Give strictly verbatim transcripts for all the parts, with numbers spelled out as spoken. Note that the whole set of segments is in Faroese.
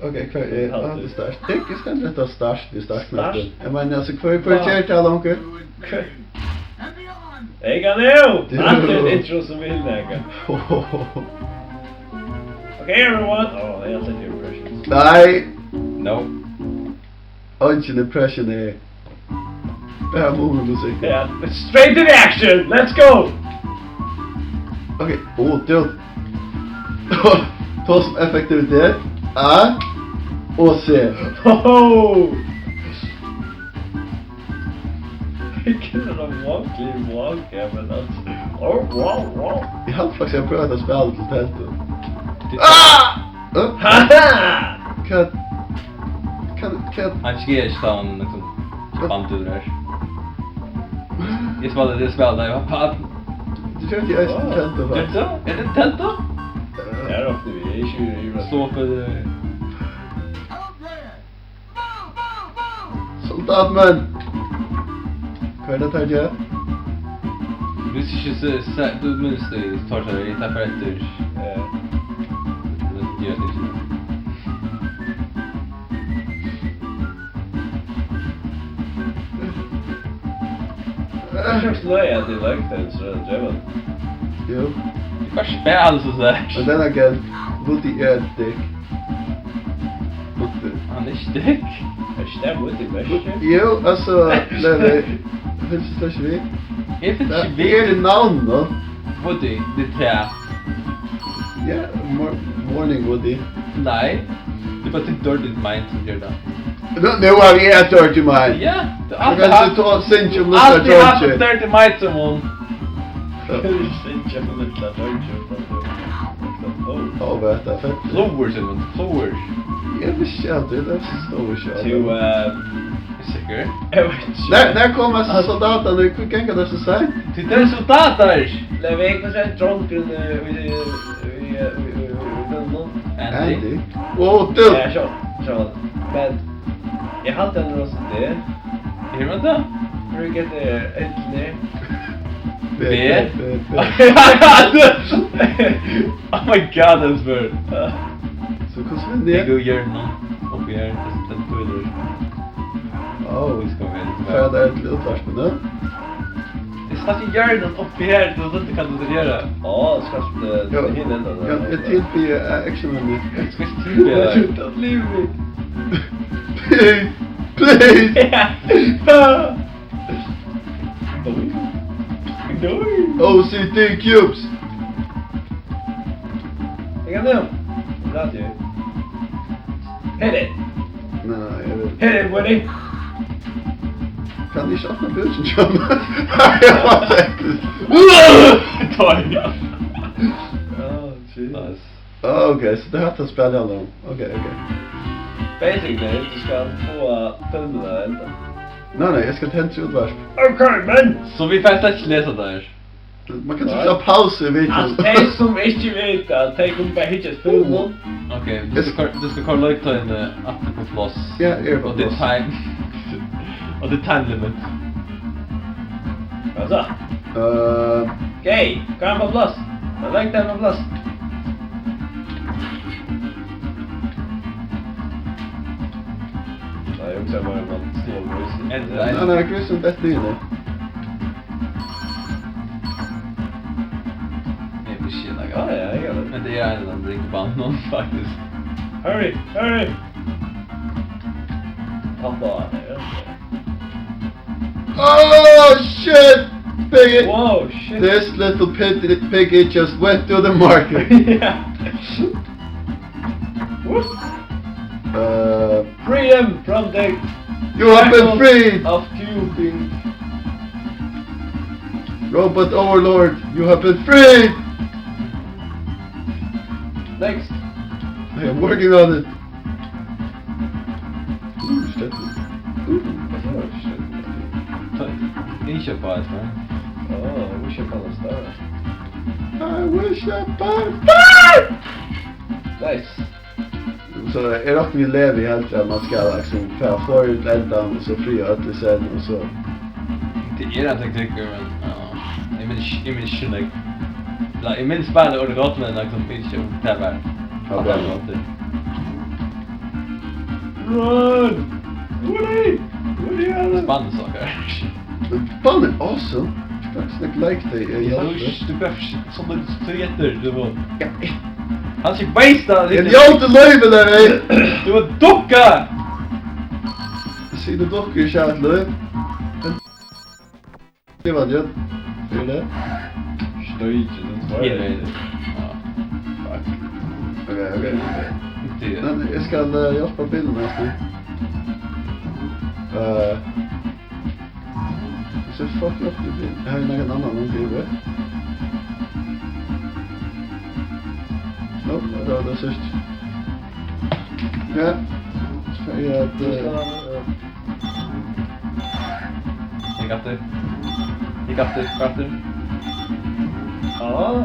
Ok, hvat er, á, tað er start. Eg, eg skal retta start, við startmøti. Start? Eg meini, altso, hvør, hvør ger tað longur? Eg kann jú! Jú. Hatta er intro sum vil nakað. Ok, everyone. Oh, eg haldi, eg eri pressure. Nei. No. Eingin er pressure, nei. Ja, Mumimúsík. Ja, straight to the action. Let's go. Ok, oh, dude. Tosa um effektivitet. A og C. Ho, ho. Eg kenni hana wonky wonky, men altso. Oh, wow, wow. Eg haldi faktiskt, eg prøvaði at spæla til teldu. Ah! Haha! Hvat? Hvat? Hvat? Hann sker ikki, tá hann, liksom, bandur her. Eg spæli, eg spæli, nei, hvat? Tú kennir eisini teldu, faktiskt. Teldu? Er tað teldu? Ja, rokni við, eg eri ikki í Slå upp, eh. Soldatmenn! Hvat er tað, teir gera? Viss ikki, so, so, tú minnist tað, eg tók tað, eg tók eftir. Ja. Men eg geri tað ikki. Tað er ikki løgið, at tað er løgið, so er tað djevul. Jú. Hvat spæl, so, so? Men then again, Woody er dick. Hann er ikki dick. Er ikki tað Woody Mercer? Jú, altso, nei, nei. Eg fylgist slett ikki við. Eg fylgist ikki við. Tað er í navninum. Woody, tað er tað. Ja, mor-, morning Woody. Nei, tað er bara títt dirty mind sum ger tað. Nú, nú havi eg eitt dirty mind. Ja, tú kanst ikki syngja um lítla dreingin. Altíð havt eitt dirty mind sum hon. Syngja um lítla dreingin. Ó, hvat er tað fett? Flugur, Simon, flugur. Eg visti aldri, tað stóð ikki á. Tú, eh, er sikkur? Eg veit ikki. Nær, nær koma soldatarnir? Hví ganga teir so seint? Tí teir eru soldatar! Nei, vit kunnu siga drongurin, eh, í, í, í, í, í, í, í, Andy. Andy? Ó, tú! Ja, sjá, sjá. Men eg haldi, hann er á D. Her var tað. Hví ganga teir eisini? B, B, B, B. Oh my God, that's weird. So hvussu er tað? Eg geri hjørnuna uppi her, tað er tað. Ó, vit skulu vera. Fara teir til útvarpið nú? Eg sat í hjørnunum uppi her, tú veitst, hvat tú skalt gera. Á, tú skalt, eh, til hin endan, ja, eg tilbiði, eh, action man. Eg skal ikki tilbiðja tær. Don't leave me. Please, please. Ja. Doing. Doing. O C D cubes. Eg kann tað. Gracias. Hit it. Nei, eg veit. Hit it, Woody. Kann eg ikki opna búkin hjá mær? Nei, eg var teknisk. Tá, ja. Ah, jeez. Nice. Ah, ok, so tað er hatta spælið handlar um. Ok, ok. Basically, tú skalt fáa filmin at enda. Nei, nei, eg skal tendra útvarp. Ok, men. So vit fara slett ikki lesa tað her. Man kann trykkja pausu í videoen. Altso, tey sum ikki vita, tey kunnu bara hyggja at filminum. Ok, tú skalt koyra, tú skalt koyra leiktoyini aftur upp á pláss. Ja, eg eri upp á pláss. Og tað er time, og tað er time limit. Hvat so? Eh. Gay, koyr hann upp á pláss. Legg tað upp á pláss. Nei, eg hugsaði bara um at sláa grís. Nei, nei, grís er dett niður nú. Eg vissi ikki nakað. Ah, ja, eg geri tað. Men tað er ein av teimum ringu bannunum, faktiskt. Hurry, hurry! Hann bara, ja. Oh, shit! Piggy! Wow, shit! This little pig, piggy just went to the market. Ja. Whoops. Uh, free him from the shackles of cubing. You have been freed! Robot overlord, you have been freed! Next. I am working on it. Ooh, shit. Ooh. Oh, shit. Innkeypa eitt, ha? Oh, I wish upon a star. I wish upon a star! Nice. So eg rokni við Levi heldur, at man skal, liksom, fara forðin til endan og so friða øll í senn og so. Tað er ein taktikkur, men, ja, eg minnist, eg minnist ikki nógv. Ella, eg minnist bara orðið gott, men, liksom, eg veit ikki um tað var á tann mátan. Ja. Run! Woody! Woody Allen! Spannende saker. Men bann er awesome. Faktisk, jeg like det, jeg Eg hugsi, hjálpi. Du bleiv sum ein sovjetur, du var Ja. Hann skal beista, En ljótur løyvi, der, ey! Du var dukka! Sýnir dukkur í kjærleik. Skriva, Bjørn. Hva er det? Støy, den tar Helt jeg. Vei. Ja. Fuck. Ok, ok. Ikke Men jeg skal eh, hjelpe bilen nesten. Uh, så fuck opp i bilen. Jeg har jo noen annen enn bilen. Nå, det var det sist. Ja. Så jeg at... Uh, Hygg aftur. Hygg aftur, hygg aftur. Ah,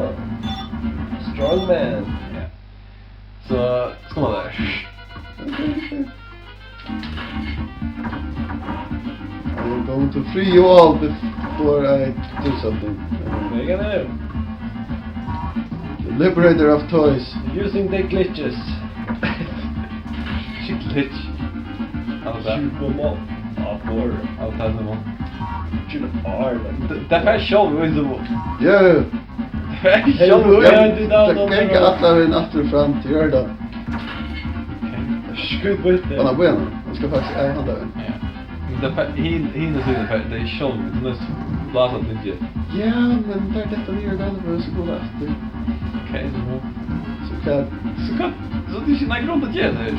strong man. Ja. So, skál fyri tað. I'm going to free you all before I do something. Hygg aftur. The liberator of toys. Using the glitches. Ikki glitch. Av og til. Sju komma átta. Av og til, nú. Sju komma átta. Tað, tað fer sjálvur, veitst tú. Ja, ja. Tað fer sjálvur. Ja, ja, tað er tað, tað er tað. Allar vegin aftur og fram til hjørnan. Ok. Skjut bort tað. Hann er búgvin. Hann skal faktiskt, ja, hann er. Ja. Men tað fer, hin, hin er síðan fer, tað er sjálvur, tað er mest blása til. Ja, men tað er detta nýja galið, so går tað aftur. Ok, so nú. So hvat? So hvat? So tað er ikki nakar grund at gera tað her.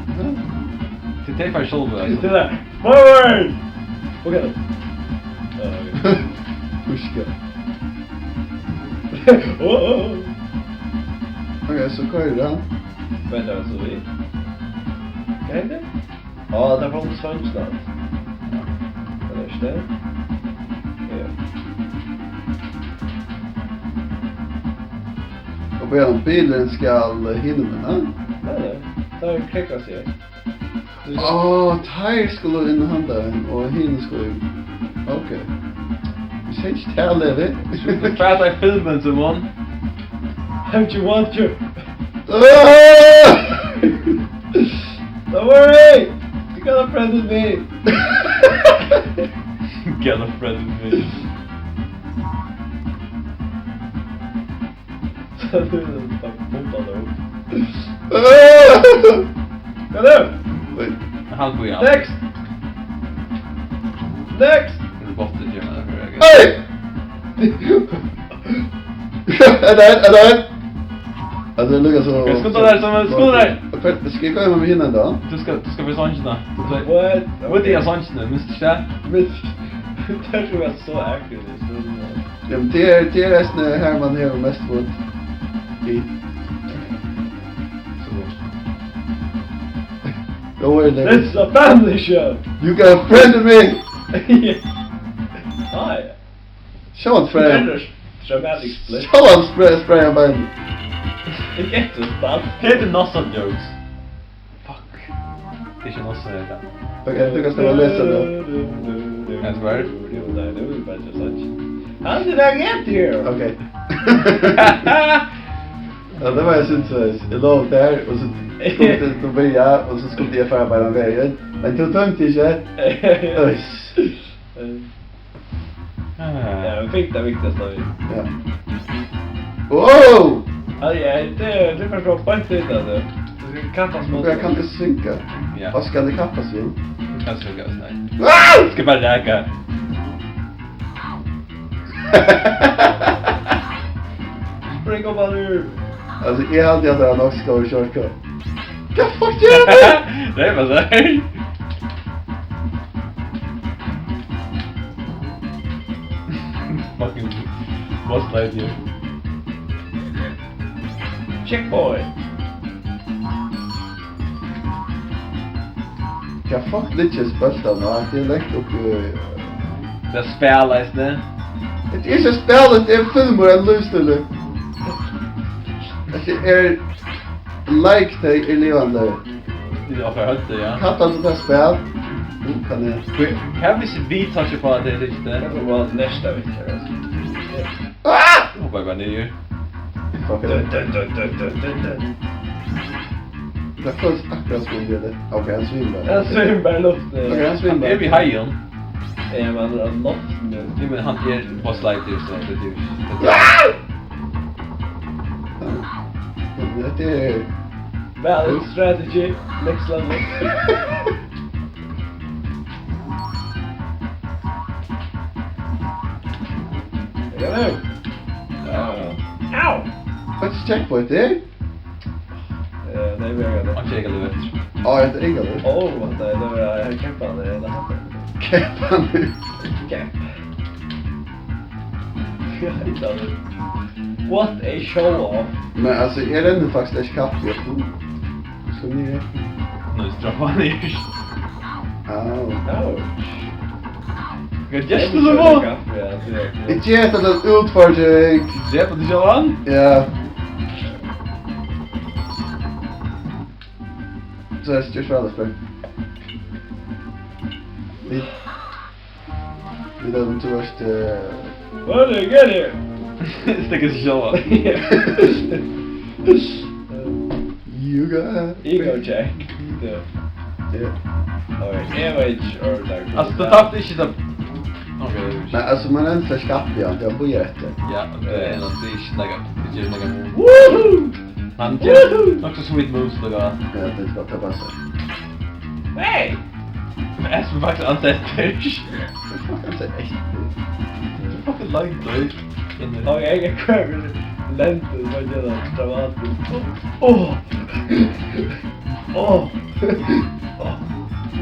Ja. Tað er tað eg fari sjálvur, altso. Tað er tað. Forward! Ok. Hugsa. Ó, ó, ó. Ok, so koyr hann. Vent, tað var so við. Hvat hendi? Á, tað kom til songina. Tað er ikki tað. Ja. Og Brian, bilurin skal hinumegin, ha? Nei, nei. Tað er krógva seg. Á, teir skulu inn handan, og hini skulu inn. Ok. Vit seta ikki tað, Levi. Vit fara í filmin, Simon. Don't you want your Ah! Don't worry! You got a friend in me! Got a friend in me. Pumpa tað upp. Ah! Hvat er? Oj. Hann bíðar. Next! Next! Eg vil gott til Jim, ella hvat er tað? Hey! Er tað, er tað? Altso, tað lukkar so. Ok, skunda tær, Samuel, skunda tær. Ok, skal eg koma við hinum tá? Tú skal, tú skal vera songina. What? What er songina? Mister Chef? Mister Chef. Tað er so akkurát, so. Jamen, tað er, tað er eisini her, man hevur mest vund í. So. Don't worry, Larry. This is a family show. You got a friend in me. Ah, ja. Sjálvandi spræ-, Better dramatic split. Sjálvandi spræ-, spræ hann beini. Eg get to spæl. Hetta er not some jokes. Fuck. Tað er ikki not so hetta. Ok, tú kanst bara lesa tað. Kanst bara. Nei, tað er bara just such. How did I get here? Ok. Ja, tað var, eg syntes, eg lóg har, og so skuldi tú byrja, og so skuldi eg fara bara vegin. Men tú tímdi ikki. Øss. Ja, vit fingu tað viktigasta við. Ja. Wow! Ja, ja, tað er, tað er bara beint út av tað. Tú skal kappast við. Hvat kann eg svinga? Ja. Hvat skal eg kappast við? Tú kanst svinga, nei. Ah! Skal bara raka. Spring up on you. Altso, eg haldi, at tað er nokk so góður shortcut. Hvat fuck er tað? Nei, men nei. Fucking Buzz Lightyear. Checkpoint. Hvat fuck liggja hesir bóltarnir á? Tað er langt uppi í, eh, tað er spæl eisini. Tað er ikki spæl, tað er filmur, ein lívsstílur. Tað er leik, tað er livandi. Í okkara høvdi, ja. Kallar tú tað spæl? Nú kann eg. Hvat, hvat hvis vit toucha uppá, at tað er ikki tað? Eg má næsta vekk, altso. Ah! Nú hoppa eg bara niður. Fuck it. Dun, dun, dun. Tað følist akkurát sum um eg er, ok, hann svimur bara. Hann svimur bara í luftini. Ok, hann svimur bara. Hann er við heiðum. Ja, men hann er á loftini. Eg meini, hann er á slide, so tað er ikki, tað er... Hetta er valid strategy, next level. Hello. Au! Hvat er checkpoint, eh? Eh, nei, vit eiga tað. Hann kekar tað eftir. Á, hetta er Ingalík. Ó, tað er, tað er, eg kempi hann, eg, tað er hann. Kempi hann. Kempi. Ja, eg klári. What a show off. Men, altso, eg renni faktiskt ikki kapp, eg. Skal niður? Nei, straffa hann ikki. Au. Au. Hvat gert tú so, Món? Eg geri hetta til eina útfordring. Drepa teg sjálvan? Ja. So, eg styr spælið, spæl. Vit, vit hava, tú ert, eh, What do you get here? Steðga seg sjálvan. You got Ego check. Ja. Ja. Oj, eg veit ikki, orðalag. Altso, tú tapti ikki tað. Ok, tað er ikki. Men, altso, man endar skapið, ja, tað bíðar eftir. Ja, tað er, ja, tað er ikki nakað, tað ger nakað mun. Woohoo! Hann ger, woohoo, nokk so sweet moves, tað gott. Ja, tað er gott, tað passar. Hey! Men eg sum faktiskt ansett tað. Fuck, ansett eitt. Fucking langt, dude. Ó, eg, eg koyri lendi, so ger tað dramatiskt. Ó. Ó. Ó.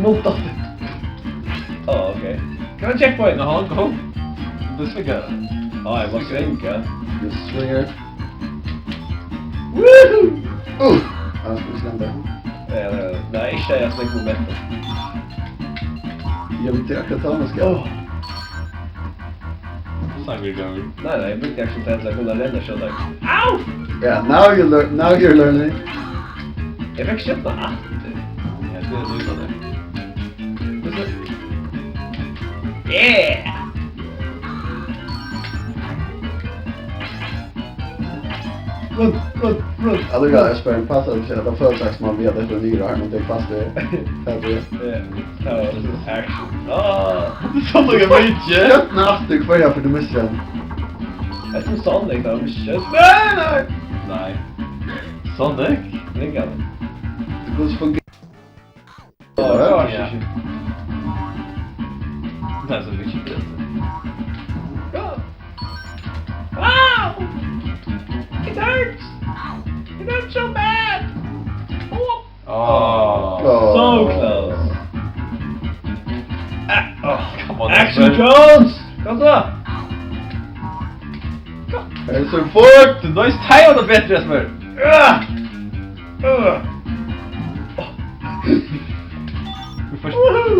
Nú datt eg. Ó, ok. Kann man checkpoint? Nå, hold, hold. Du svingar. Á, eg má svinga. Du svingar. Woohoo! Uh, hann skal ikki lenda. Ja, ja, ja. Nei, ikki, eg svingi momentum. Ja, men tað er akkurát tað man skal. Ó. Sangur er góður. Nei, nei, eg brúkti actually tað til at kunna renna skjótari. Au! Yeah, now you learn, now you're learning. Eg fekk skjótt aftur. Ja, tað er líka tað. Yeah! Run, run, run. Ja, tað er gott, eg spæli, passar ikki, at tað følist sum um vit hava detta niður her, men tað er fast, tað er, tað er. Ja, tað var action. Ah, tað er Sonic og Luigi. Skjótt aftur, hvørja ferð tú missir hann. Ert tú Sonic, tá missir skjótt? Nei, nei. Nei. Sonic? Ringan. Tað er hvussu fungerar. Á, tað var, ja, ikki. Tað er so viktigt, tað. Ja. Ow! It hurts! It hurts so bad! Oh! Oh. So close! Ah, oh. Come on, Espen. Action, Jones! Kom so! Tað er so fort! Tú noyðist teiga tað betri, Espen! Ah!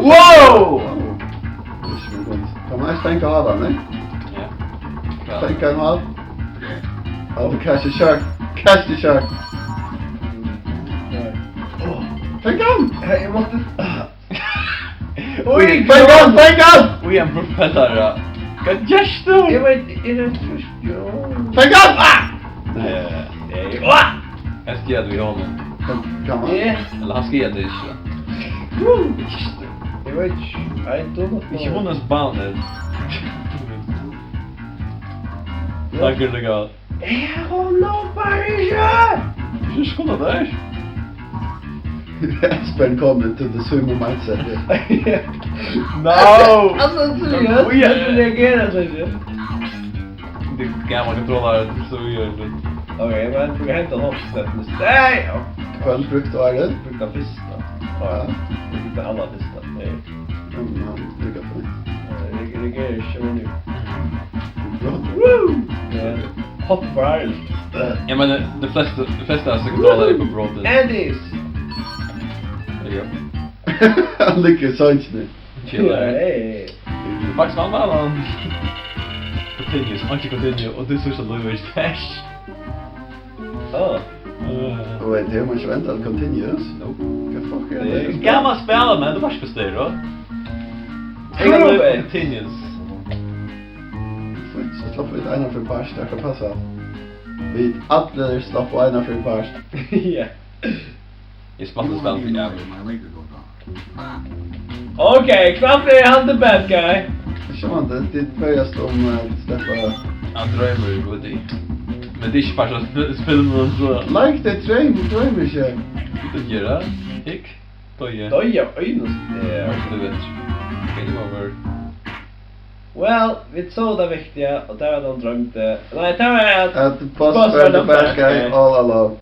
Wow! Kann man stenga av hann, nei? Ja. Stenga hann av. Oh, catch a shark. Catch the shark. Fanga hann! Hey, eg mátti... Oj, fanga hann, fanga hann! Oj, ein propeller, ja. Hvat gert tú? Eg veit, eg er fyrst, ja. Fanga hann! Ah! Eh, eh, ah! Hann skal við honum. Kann, kann man? Eh. Ella hann skal við ikki. Woo! Eg veit ikki. I don't know. Ikki vunnet spánir. Takk fyri tað. Eg havi nú bara ikki. Ikki skunda tær. Espen kom into the swimmer mindset. No! Altso, seriøst, oj, ja, hvussu reagerar tú so? Tað er gamal kontrollari, so gjer tað. Ok, men tú kann henta hann upp, so at... Nei, ja. Hvønn brúkti tú, Arin? Brúkti hann fyrsta. Ja. Eg brúkti hann fyrsta. Hey. Ja, men hann brúkar fínt. Eh, eg, eg reagerar ikki, men jú. Brot. Woo! Ja. Hopp for Ireland. Eg meini, tey flestu, tey flestu av hesum kontrollarunum eru brotin. Andes! There you go. Hann liggur í songini. Chill, right? Hey. Faktiskt, hann var hann. Continuous, einki continue, og tú sígst at lív er ikki fast. Ah. Eh. Wait, hevur man ikki vendan continuous? Nope. Hvat fuck er tað? Tað er gamal spæl, man, tú vart ikki fyrst, tá. Prove it. Continuous. Fínt, so sleppa vit eina ferð part, tað kann passa. Vit allir sleppa eina ferð part. Ja. Eg spældi spæl fyri ævir. Ok, hvat er hann the bad guy? Sjálvandi, tit berjast um, eh, sleppa. Hann droymir, Guði. Men tað er ikki bara so sp-, spæl við hann, so. Leik tað droym, droymir ikki. Hvat gera? Hygg. Doyði. Doyði av einum. Ja. Vart tú veit. Game over. Well, vit sóu tað viktiga, og tað var at hann droymdi. Nei, tað var at At the boss were the bad guy all along.